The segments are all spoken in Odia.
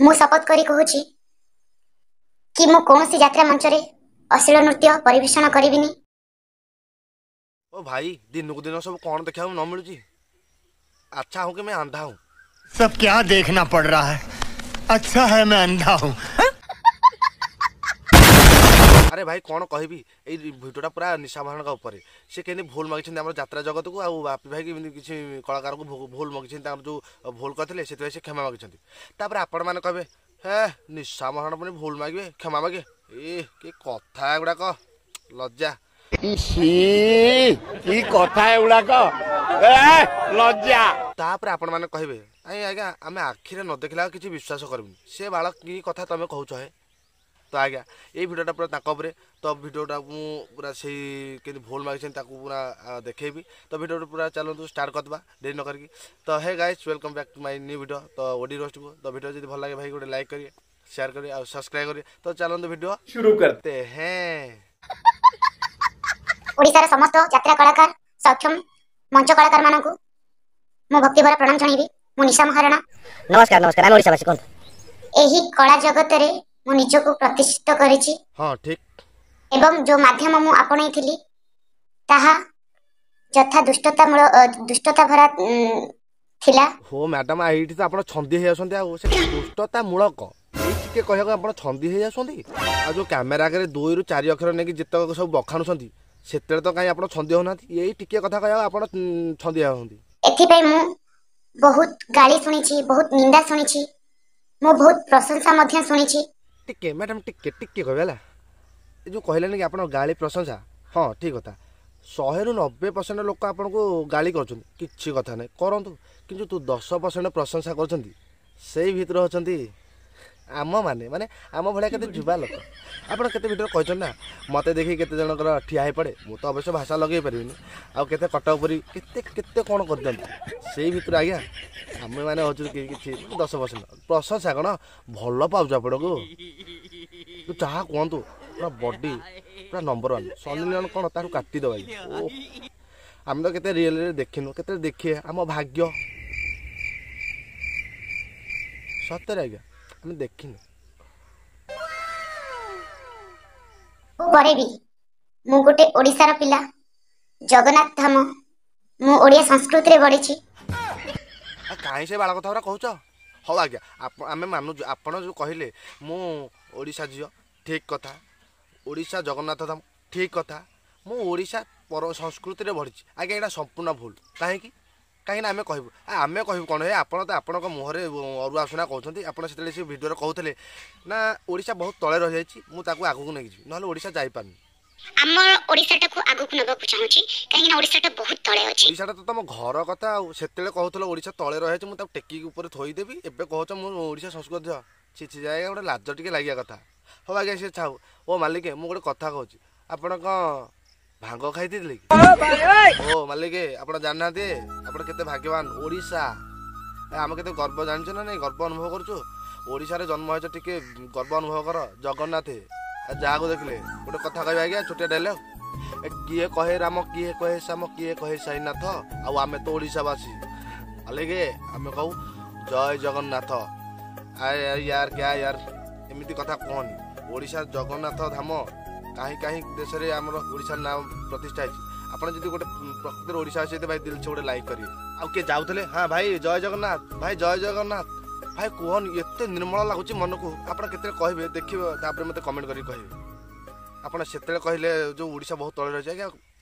ମୁଁ ଶପଥ କରି କହୁଛି କି ମୁଁ କୌଣସି ଯାତ୍ରା ମଞ୍ଚରେ ଅଶ୍ଳୀଳ ନୃତ୍ୟ ପରିବେଷଣ କରିବିନି। ओ भाई, दिनକୁ ଦିନ ସବୁ କଣ ଦେଖିବାକୁ ନ ମିଳୁଛି। अच्छा हूँ कि मैं अंधा हूँ। सब क्या देखना पड़ रहा है, अच्छा है मैं अंधा हूँ। ଆରେ ଭାଇ, କ'ଣ କହିବି, ଏଇ ଭିଡ଼ିଓଟା ପୁରା ନିଶା ମହାରଣାଙ୍କ ଉପରେ। ସେ କେମିତି ଭୁଲ ମାଗିଛନ୍ତି ଆମର ଯାତ୍ରା ଜଗତକୁ, ଆଉ ବାପି ଭାଇ କେମିତି କିଛି କଳାକାରଙ୍କୁ ଭୁଲ ମାଗିଛନ୍ତି। ତାଙ୍କର ଯେଉଁ ଭୁଲ କରିଥିଲେ, ସେଥିପାଇଁ ସେ କ୍ଷମା ମାଗିଛନ୍ତି। ତାପରେ ଆପଣମାନେ କହିବେ, ହେ ନିଶା ମହାରଣା ପୁଣି ଭୁଲ ମାଗିବେ, କ୍ଷମା ମାଗିବେ, ଏ କି କଥା ଏଗୁଡ଼ାକ, ଲଜ୍ଜା। କି କଥା ଏଗୁଡ଼ାକ, ଲଜ୍ଜା। ତାପରେ ଆପଣମାନେ କହିବେ, ଆଜ୍ଞା ଆଜ୍ଞା, ଆମେ ଆଖିରେ ନ ଦେଖିଲା ଆଉ କିଛି ବିଶ୍ୱାସ କରିବୁନି, ସେ ବାଳ କି କଥା ତମେ କହୁଛ ହେ। ତ ଆଜ୍ଞା, ଏଇ ଭିଡ଼ିଓଟା ପୁରା ତାଙ୍କ ଉପରେ। ତ ଭିଡ଼ିଓଟା ମୁଁ ପୁରା ସେଇ କେମିତି ଭୁଲ ମାଗିଛନ୍ତି ତାକୁ ପୁରା ଦେଖେଇବି। ତ ଭିଡ଼ିଓଟା ପୁରା ଚାଲନ୍ତୁ ଷ୍ଟାର୍ଟ କରିଦେବା ଡେରି ନ କରିକି। ତ hey guys, welcome back to my new video, ତ ଓଡି ରୋଷ୍ଟକୁ। ତ ଭିଡ଼ିଓ ଯଦି ଭଲ ଲାଗେ ଭାଇ, ଗୋଟେ ଲାଇକ୍ କରିବେ, ସେୟାର କରିବେ ଆଉ ସବସ୍କ୍ରାଇବ୍ କରିବେ। ତ ଚାଲନ୍ତୁ ଭିଡ଼ିଓ शुरू करते ହେଁ। ଓଡ଼ିଶାର ସମସ୍ତ ଯାତ୍ରା କଳାକାର, ସକ୍ଷମ ମଞ୍ଚ କଳାକାରମାନଙ୍କୁ ମୁଁ ଭକ୍ତିଭରା ପ୍ରଣାମ ଜଣାଇବି। ମୁଁ ନିଶା ମହାରଣା। ନମସ୍କାର, ନମସ୍କାର, ଆମେ ଓଡ଼ିଶାବାସୀ, କୁହନ୍ତୁ। ଏହି କଳା ଜଗତରେ ମୁଁ ନିଜକୁ ପ୍ରତିଷ୍ଠିତ କରିଛି ହଁ ଠିକ ଏବଂ ଯେଉଁ ମାଧ୍ୟମ ମୁଁ ଆପଣେଇଥିଲି ତାହା ଯଥା ଦୁଷ୍ଟତାମୂଳ ଦୁଷ୍ଟତା ଭରା ଥିଲା। ହୋ ମ୍ୟାଡ଼ାମ, ଏଇଠି ତ ଆପଣ ଛନ୍ଦି ହେଇଯାଉଛନ୍ତି। ଆଉ ସେ ଦୁଷ୍ଟତା ମୂଳକ ଏଇ ଟିକେ କହିବାକୁ ଆପଣ ଛନ୍ଦି ହେଇଯାଉଛନ୍ତି। ଆଉ ଯୋଉ କ୍ୟାମେରା ଆଗରେ 2ରୁ 4 ଅକ୍ଷର ନେଇକି ଯେତେକ ସବୁ ବଖାଣୁଛନ୍ତି, ସେତେବେଳେ ତ କାହିଁ ଆପଣ ଛନ୍ଦି ହଉନାହାନ୍ତି। ଏଇ ଟିକେ କଥା କହିବାକୁ ଆପଣ ଛନ୍ଦି ଯାଉଛନ୍ତି। ଏଥିପାଇଁ ମୁଁ ବହୁତ ଗାଳି ଶୁଣିଛି, ବହୁତ ନିନ୍ଦା ଶୁଣିଛି, ମୁଁ ବହୁତ ପ୍ରଶଂସା ମଧ୍ୟ ଶୁଣିଛି। ଟିକେ ମ୍ୟାଡ଼ାମ, ଟିକେ ଟିକେ କହିବେ ହେଲା। ଏ ଯୋଉ କହିଲେନି କି ଆପଣ ଗାଳି ପ୍ରଶଂସା, ହଁ ଠିକ କଥା। 100ରୁ 90% ଲୋକ ଆପଣଙ୍କୁ ଗାଳି କରୁଛନ୍ତି, କିଛି କଥା ନାହିଁ, କରନ୍ତୁ। କିନ୍ତୁ ତୁ 10% ପ୍ରଶଂସା କରୁଛନ୍ତି, ସେଇ ଭିତରେ ଅଛନ୍ତି ଆମମାନେ, ମାନେ ଆମ ଭଳିଆ କେତେ ଯୁବା ଲୋକ। ଆପଣ କେତେ ଭିଡ଼ିଓ କହିଛନ୍ତି ନା, ମୋତେ ଦେଖିକି କେତେ ଜଣଙ୍କର ଠିଆ ହେଇପଡ଼େ। ମୁଁ ତ ଅବଶ୍ୟ ଭାଷା ଲଗେଇ ପାରିବିନି। ଆଉ କେତେ କଟକ ପରି କେତେ କେତେ କ'ଣ କରିଦିଅନ୍ତି। ସେଇ ଭିତରୁ ଆଜ୍ଞା ଆମେମାନେ ହେଉଛୁ କିଛି 10%। ପ୍ରଶଂସା କ'ଣ ଭଲ ପାଉଛୁ ଆପଣଙ୍କୁ। ଯାହା କୁହନ୍ତୁ, ପୁରା ବଡି ପୁରା ନମ୍ବର ୱାନ୍। ସନି ଲିଓନ କ'ଣ ତାଠୁ କାଟିଦେବ ଆଜ୍ଞା। ଓ ଆମେ ତ କେତେ ରିଏଲରେ ଦେଖିନୁ, କେତେ ଦେଖିବେ ଆମ ଭାଗ୍ୟ। ସତରେ ଆଜ୍ଞା, ଆମେ ଦେଖିନୁ। ପରେ ବି ମୁଁ ଗୋଟେ ଓଡ଼ିଶାର ପିଲା, ଜଗନ୍ନାଥ ଧାମ, ମୁଁ ଓଡ଼ିଆ ସଂସ୍କୃତିରେ ବଢ଼ିଛି। ଆଉ କାହିଁ ସେ ବାଳ କଥା ଗୁରା କହୁଛ? ହଉ ଆଜ୍ଞା, ଆମେ ମାନୁଛୁ। ଆପଣ ଯେଉଁ କହିଲେ ମୁଁ ଓଡ଼ିଶା ଝିଅ, ଠିକ୍ କଥା। ଓଡ଼ିଶା ଜଗନ୍ନାଥ ଧାମ, ଠିକ୍ କଥା। ମୁଁ ଓଡ଼ିଶା ପର ସଂସ୍କୃତିରେ ବଢ଼ିଛି, ଆଜ୍ଞା ଏଇଟା ସମ୍ପୂର୍ଣ୍ଣ ଭୁଲ। କାହିଁକି? କାହିଁକିନା ଆମେ କହିବୁ, ଆମେ କହିବୁ କ'ଣ ହେ, ଆପଣ ତ ଆପଣଙ୍କ ମୁହଁରେ ଅରୁଆ ଉଷୁନା କହୁଛନ୍ତି। ଆପଣ ସେତେବେଳେ ସେ ଭିଡ଼ିଓରେ କହୁଥିଲେ ନା, ଓଡ଼ିଶା ବହୁତ ତଳେ ରହିଯାଇଛି, ମୁଁ ତାକୁ ଆଗକୁ ନେଇକି ଯିବି, ନହେଲେ ଓଡ଼ିଶା ଯାଇପାରୁନି। ଆମର ଓଡ଼ିଶାଟାକୁ ଆଗକୁ ନେବାକୁ ଚାହୁଁଛି, କାହିଁକିନା ଓଡ଼ିଶାଟା ବହୁତ ତଳେ ଅଛି। ଓଡ଼ିଶାଟା ତ ତମ ଘର କଥା। ଆଉ ସେତେବେଳେ କହୁଥିଲ ଓଡ଼ିଶା ତଳେ ରହିଛି, ମୁଁ ତାକୁ ଟେକିକି ଉପରେ ଥୋଇଦେବି। ଏବେ କହୁଛ ମୁଁ ଓଡ଼ିଶା ସଂସ୍କୃତି ଝିଅ। ଛି ଛି, ଆଜ୍ଞା ଗୋଟେ ଲାଜ ଟିକେ ଲାଗିବା କଥା। ହଉ ଆଜ୍ଞା, ସେ ଛାଉ। ଓ ମାଲିକେ, ମୁଁ ଗୋଟେ କଥା କହୁଛି, ଆପଣ କ'ଣ ଭାଙ୍ଗ ଖାଇ ଦେଇଥିଲେ କି? ଓ ମାଲିକେ, ଆପଣ ଜାଣିନାହାନ୍ତି ଆପଣ କେତେ ଭାଗ୍ୟବାନ। ଓଡ଼ିଶା ଆମେ କେତେ ଗର୍ବ ଜାଣିଛୁ ନା ନାଇଁ, ଗର୍ବ ଅନୁଭବ କରୁଛୁ। ଓଡ଼ିଶାରେ ଜନ୍ମ ହେଇଛ, ଟିକେ ଗର୍ବ ଅନୁଭବ କର। ଜଗନ୍ନାଥ ଯାହାକୁ ଦେଖିଲେ ଗୋଟେ କଥା କହିବା ଆଜ୍ଞା, ଛୋଟିଆ ଡାଇଲଗ, କିଏ କହେ ରାମ, କିଏ କହେ ଶ୍ୟାମ, କିଏ କହେ ସାଇନାଥ, ଆଉ ଆମେ ତ ଓଡ଼ିଶାବାସୀ। ମାଲିକେ, ଆମେ କହୁ ଜୟ ଜଗନ୍ନାଥ। ଆଏ ୟାର, କ୍ୟା ୟାର, ଏମିତି କଥା କୁହନି। ଓଡ଼ିଶା ଜଗନ୍ନାଥ ଧାମ କାହିଁ କାହିଁ ଦେଶରେ ଆମର ଓଡ଼ିଶାର ନାଁ ପ୍ରତିଷ୍ଠା ହେଇଛି। ଆପଣ ଯଦି ଗୋଟେ ପ୍ରକୃତରେ ଓଡ଼ିଶା ଅଛି ଭାଇ, ଦିଲ ସେ ଗୋଟେ ଲାଇକ୍ କରିବେ। ଆଉ କିଏ ଯାଉଥିଲେ, ହଁ ଭାଇ ଜୟ ଜଗନ୍ନାଥ, ଭାଇ ଜୟ ଜଗନ୍ନାଥ। ଭାଇ କୁହନି, ଏତେ ନିର୍ମଳ ଲାଗୁଛି ମନକୁ। ଆପଣ କେତେବେଳେ କହିବେ ଦେଖିବେ, ତାପରେ ମୋତେ କମେଣ୍ଟ କରିକି କହିବେ। ଆପଣ ସେତେବେଳେ କହିଲେ ଯେଉଁ ଓଡ଼ିଶା ବହୁତ ତଳେ ରହିଛି, ଆଜ୍ଞା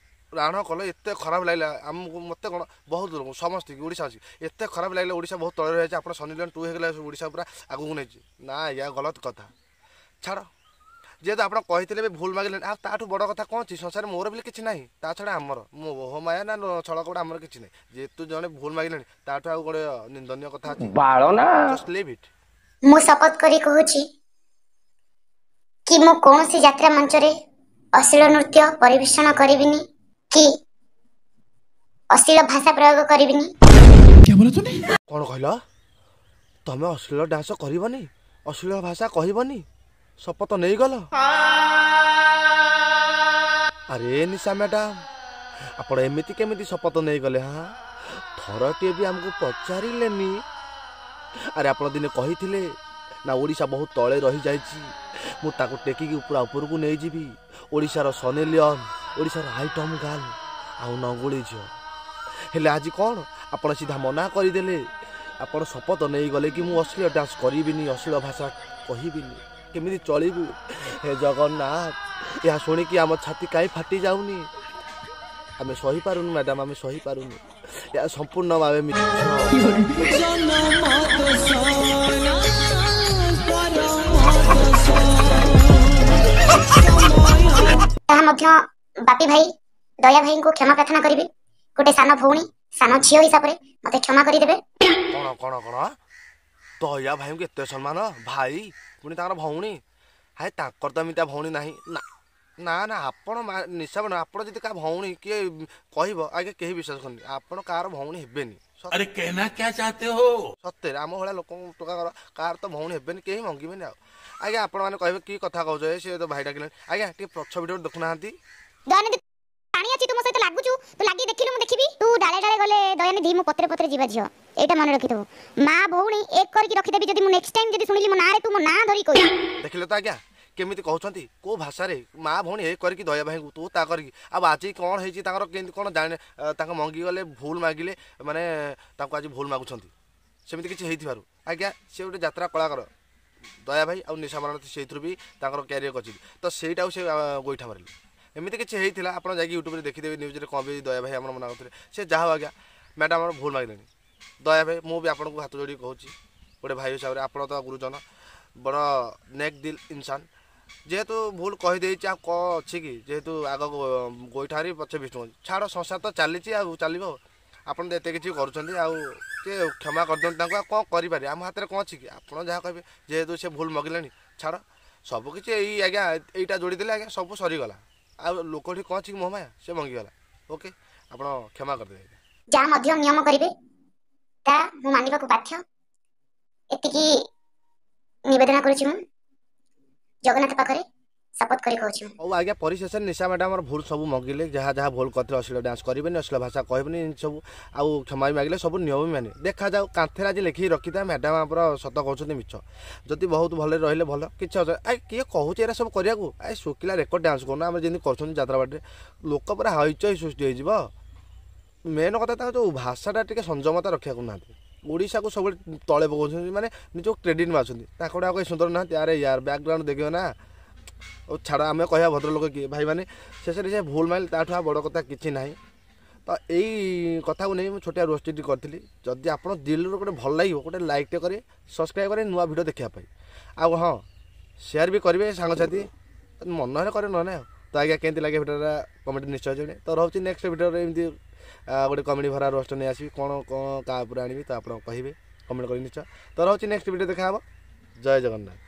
ରାଣ କଲେ ଏତେ ଖରାପ ଲାଗିଲା ଆମକୁ, ମୋତେ କ'ଣ ବହୁତ ଲୋକ ସମସ୍ତଙ୍କୁ ଓଡ଼ିଶା ଅଛି, ଏତେ ଖରାପ ଲାଗିଲା। ଓଡ଼ିଶା ବହୁତ ତଳେ ରହିଛି, ଆପଣ ସନି ଲିଓନ 2 ହେଇଗଲା, ଓଡ଼ିଶା ପୁରା ଆଗକୁ ନେଇଛି। ନା ଆଜ୍ଞା, ଗଲତ କଥା, ଛାଡ଼। ଯେହେତୁ ଆପଣ କହିଥିଲେ ବି ଭୁଲ ମାଗିଲେନି, ଆଉ ତାଠୁ ବଡ଼ କଥା କ'ଣ ଅଛି ସଂସାରରେ? ମୋର ବୋଲି କିଛି ନାହିଁ, ତା ଛଡ଼ା ଆମର ମୋହ ମାୟା ନା ଛଳ କପଟ ଆମର କିଛି ନାହିଁ। ଯେହେତୁ ଜଣେ ଭୁଲ ମାଗିଲେଣି, ତାଠୁ ଆଉ ଗୋଟେ ନିନ୍ଦନୀୟ କଥା ଅଛି? ବାଳ ନା। Just leave it. ମୁଁ ଶପଥ କରି କହୁଛି କି ମୁଁ କୌଣସି ଯାତ୍ରା ମଞ୍ଚରେ ଅଶ୍ଳୀଳ ନୃତ୍ୟ ପରିବେଷଣ କରିବିନି କି ଅଶ୍ଳୀଳ ଭାଷା ପ୍ରୟୋଗ କରିବିନି। କ'ଣ କହିଲ ତମେ? ଅଶ୍ଳୀଳ ଡ୍ୟାନ୍ସ କରିବନି, ଅଶ୍ଳୀଳ ଭାଷା କହିବନି, ଶପଥ ନେଇଗଲ? ଆରେ ନିଶା ମ୍ୟାଡ଼ାମ, ଆପଣ ଏମିତି କେମିତି ଶପଥ ନେଇଗଲେ? ହଁ, ଥରଟିଏ ବି ଆମକୁ ପଚାରିଲେନି। ଆରେ ଆପଣ ଦିନେ କହିଥିଲେ ନା ଓଡ଼ିଶା ବହୁତ ତଳେ ରହିଯାଇଛି, ମୁଁ ତାକୁ ଟେକିକି ପୁରା ଉପରକୁ ନେଇଯିବି। ଓଡ଼ିଶାର ସନି ଲିଓନ୍, ଓଡ଼ିଶାର ଆଇଟମ୍ ଗାର୍ଲ ଆଉ ନଙ୍ଗୁଳି ଝିଅ। ହେଲେ ଆଜି କ'ଣ ଆପଣ ସିଧା ମନା କରିଦେଲେ? ଆପଣ ଶପଥ ନେଇଗଲେ କି ମୁଁ ଅଶ୍ଳୀଳ ଡ୍ୟାନ୍ସ କରିବିନି, ଅଶ୍ଳୀଳ ଭାଷା କହିବିନି। କେମିତି ଚଳିବୁ ହେ ଜଗନ୍ନାଥ? ଏହା ଶୁଣିକି ଆମ ଛାତି କାହିଁ ଫାଟି ଯାଉନି? ଆମେ ସହିପାରୁନୁ ମ୍ୟାଡ଼ାମ୍, ଆମେ ସହିପାରୁନୁ। ଏହା ସମ୍ପୂର୍ଣ୍ଣ ଭାବେ ମିଛ। ତାହା ମଧ୍ୟ ବାପି ଭାଇ, ଦୟା ଭାଇଙ୍କୁ କ୍ଷମା ପ୍ରାର୍ଥନା କରିବି। ଗୋଟେ ସାନ ଭଉଣୀ, ସାନ ଝିଅ ହିସାବରେ ମତେ କ୍ଷମା କରିଦେବେ। କ'ଣ କ'ଣ କ'ଣ, ଦୟା ଭାଇଙ୍କୁ ଏତେ ସମ୍ମାନ? ଭାଇ ପୁଣି ତାଙ୍କର ଭଉଣୀ। ହାଏ, ତାଙ୍କର ତ ଏମିତିଆ ଭଉଣୀ ନାହିଁ। ନା ନା ନା, ଆପଣ ନିଶା, ଆପଣ ଯଦି କାହା ଭଉଣୀ କିଏ କହିବ ଆଜ୍ଞା, କେହି ବିଶ୍ୱାସ କରନି। ଆପଣ କାହାର ଭଉଣୀ ହେବେନି। अरे कहना क्या चाहते हो? ସତରେ ଆମ ଭଳିଆ ଲୋକଙ୍କ ଟୋକାଙ୍କର କାହାର ତ ଭଉଣୀ ହେବେନି, କେହି ମଙ୍ଗିବେନି। ଆଉ ଆଜ୍ଞା ଆପଣମାନେ କହିବେ କି କଥା କହୁଛ, ଏ ସେ ତ ଭାଇ ଡାକିଲେଣି। ଆଜ୍ଞା ଟିକେ ପଛ ଭିଡ଼ିଓ ଦେଖୁନାହାନ୍ତି। ଦୟାନିଧି ପାଣି ଅଛି, ତୁ ମୋ ସହିତ ଲାଗୁଛୁ, ତୁ ଲାଗି ଦେଖିଲୁ, ମୁଁ ଦେଖିବି। ତୁ ଡାଳେ ଡାଳେ ଗଲେ ଦୟାନିଧି, ମୁଁ ପତ୍ରେ ପତ୍ରେ ଯିବା ଝିଅ, ଏଇଟା ମନେ ରଖିଥିବୁ। ମା ଭଉଣୀ ଏକ କରିକି ରଖିଦେବି ଯଦି ମୁଁ ନେକ୍ସଟ ଟାଇମ୍ ଯଦି ଶୁଣିଲି ମୋ ନାଁରେ ତୁ ମୋ ନାଁ ଧରି କହିବୁ। ଦେଖିଲେ ତ ଆଜ୍ଞା କେମିତି କହୁଛନ୍ତି, କେଉଁ ଭାଷାରେ? ମା ଭଉଣୀ ଏ କରିକି ଦୟା ଭାଇଙ୍କୁ ତୁ ତା କରିକି। ଆଉ ଆଜି କ'ଣ ହେଇଛି ତାଙ୍କର, କେମିତି କ'ଣ ଜାଣେ ତାଙ୍କ ମଙ୍ଗିଗଲେ, ଭୁଲ ମାଗିଲେ, ମାନେ ତାଙ୍କୁ ଆଜି ଭୁଲ ମାଗୁଛନ୍ତି। ସେମିତି କିଛି ହେଇଥିବାରୁ ଆଜ୍ଞା ସେ ଗୋଟେ ଯାତ୍ରା କଳାକାର ଦୟା ଭାଇ ଆଉ ନିଶା ମହାନ୍ତି, ସେଇଥିରୁ ବି ତାଙ୍କର କ୍ୟାରିୟର କରିଛନ୍ତି, ତ ସେଇଟାକୁ ସେ ଗୋଇଠା ମାରିଲେ। ଏମିତି କିଛି ହେଇଥିଲା, ଆପଣ ଯାଇକି ୟୁଟ୍ୟୁବରେ ଦେଖିଦେବେ, ନ୍ୟୁଜ୍ରେ କ'ଣ ବି ଦୟା ଭାଇ ଆମର ମନା କରୁଥିଲେ। ସେ ଯାହା ହଉ ଆଜ୍ଞା, ମ୍ୟାଡ଼ାମ୍ ଆମର ଭୁଲ ମାଗିଲେଣି। ଦୟା ଭାଇ, ମୁଁ ବି ଆପଣଙ୍କୁ ହାତ ଯୋଡ଼ିକି କହୁଛି ଗୋଟେ ଭାଇ ହିସାବରେ, ଆପଣ ତ ଗୁରୁଜନ, ବଡ଼ ନେକ୍ ଦିଲ୍ ଇନସାନ। ଯେହେତୁ ଭୁଲ କହିଦେଇଛି, ଆଉ କ'ଣ ଅଛି କି? ଯେହେତୁ ଆଗ ଗୋଇଠା ପଛେ ବିଷ୍ଣୁ, ଛାଡ଼, ସଂସାର ତ ଚାଲିଛି ଆଉ ଚାଲିବ। ଆପଣ ତ ଏତେ କିଛି କରୁଛନ୍ତି, ଆଉ ଟିକେ କ୍ଷମା କରିଦିଅନ୍ତୁ ତାଙ୍କୁ। ଆଉ କ'ଣ କରିପାରିବେ? ଆମ ହାତରେ କ'ଣ ଅଛି କି? ଆପଣ ଯାହା କହିବେ, ଯେହେତୁ ସେ ଭୁଲ ମଗିଲେଣି, ଛାଡ଼ ସବୁକିଛି। ଏଇ ଆଜ୍ଞା ଏଇଟା ଯୋଡ଼ିଦେଲେ ଆଜ୍ଞା ସବୁ ସରିଗଲା। ଆଉ ଲୋକଠି କ'ଣ ଅଛି କି ମୋହମାୟା? ସେ ମଙ୍ଗିଗଲା। ଓକେ, ଆପଣ କ୍ଷମା କରିଦେବେ। ଯାହା ମଧ୍ୟ ନିୟମ କରିବେ ତା ମୁଁ ମାନିବାକୁ ବାଧ୍ୟ। ଏତିକି ନିବେଦନ କରୁଛି, ମୁଁ ଜଗନ୍ନାଥ ପାଖରେ ଶପଥ କରି କହୁଛି। ହଉ ଆଜ୍ଞା, ପରିଶେଷରେ ନିଶା ମ୍ୟାଡ଼ାମ୍ ଆମର ଭୁଲ ସବୁ ମଗିଲେ, ଯାହା ଯାହା ଭୁଲ କରିଥିଲେ, ଅଶ୍ଳୀଳ ଡ୍ୟାନ୍ସ କରିବେନି, ଅଶ୍ଳୀଳ ଭାଷା କହିବେନି, ଏମିତି ସବୁ, ଆଉ କ୍ଷମା ବି ମାଗିଲେ, ସବୁ ନିୟମ ବି ମାନିବେ। ଦେଖାଯାଉ, କାନ୍ଥରେ ଆଜି ଲେଖିକି ରଖିଥା ମ୍ୟାଡ଼ାମ୍ ଆମର ସତ କହୁଛନ୍ତି ମିଛ। ଯଦି ବହୁତ ଭଲରେ ରହିଲେ ଭଲ, କିଛି ଅସୁବିଧା। ଆ କିଏ କହୁଛି ଏରା ସବୁ କରିବାକୁ? ଆ ଶୁଖିଲା ରେକର୍ଡ ଡ୍ୟାନ୍ସ କରୁନ, ଆମେ ଯେମିତି କରୁଛନ୍ତି ଯାତ୍ରାବାଟିରେ, ଲୋକ ପୁରା ହଇଚଇ ସୃଷ୍ଟି ହେଇଯିବ। ମେନ୍ କଥା ତାଙ୍କ ଯେଉଁ ଭାଷାଟା ଟିକେ ସଂଯମତା ରଖିବାକୁ ନାହାନ୍ତି। ଓଡ଼ିଶାକୁ ସବୁବେଳେ ତଳେ ପକାଉଛନ୍ତି, ମାନେ ନିଜକୁ କ୍ରେଡ଼ିଟ୍ ମାରୁଛନ୍ତି। ତାଙ୍କଠୁ ଆଉ କେହି ସୁନ୍ଦର ନାହାନ୍ତି। ଆରେ ୟାର ବ୍ୟାକଗ୍ରାଉଣ୍ଡ ଦେଖିବ ନା। ଓ ଛାଡ଼, ଆମେ କହିବା ଭଦ୍ରଲୋକ କିଏ ଭାଇମାନେ। ଶେଷରେ ସେ ଭୁଲ ମାଇଲେ, ତାଠୁ ଆଉ ବଡ଼ କଥା କିଛି ନାହିଁ। ତ ଏଇ କଥାକୁ ନେଇ ମୁଁ ଛୋଟିଆ ରୋଷ୍ଟଟି କରିଥିଲି। ଯଦି ଆପଣ ଦିଲରୁ ଗୋଟେ ଭଲ ଲାଗିବ, ଗୋଟେ ଲାଇକ୍ଟେ କରିବେ, ସବସ୍କ୍ରାଇବ୍ କରିବେ ନୂଆ ଭିଡ଼ିଓ ଦେଖିବା ପାଇଁ, ଆଉ ହଁ ସେୟାର ବି କରିବେ ସାଙ୍ଗସାଥି, ମନ ହେଲେ କରିବେ, ନହେଲେ ଆଉ। ତ ଆଜ୍ଞା କେମିତି ଲାଗେ ଭିଡ଼ିଓଟା କମେଣ୍ଟ ନିଶ୍ଚୟ ଜଣେ। ତ ରହୁଛି, ନେକ୍ସଟ ଭିଡ଼ିଓରେ ଏମିତି ଗୋଟେ କମେଡ଼ି ଭରା ରୋଷ୍ଟ ନେଇ ଆସିବି। କ'ଣ କ'ଣ କାହା ଉପରେ ଆଣିବି ତ ଆପଣ କହିବେ କମେଣ୍ଟ କରି ନିଶ୍ଚୟ। ତ ରହୁଛି, ନେକ୍ସଟ ଭିଡ଼ିଓ ଦେଖା ହେବ। ଜୟ ଜଗନ୍ନାଥ।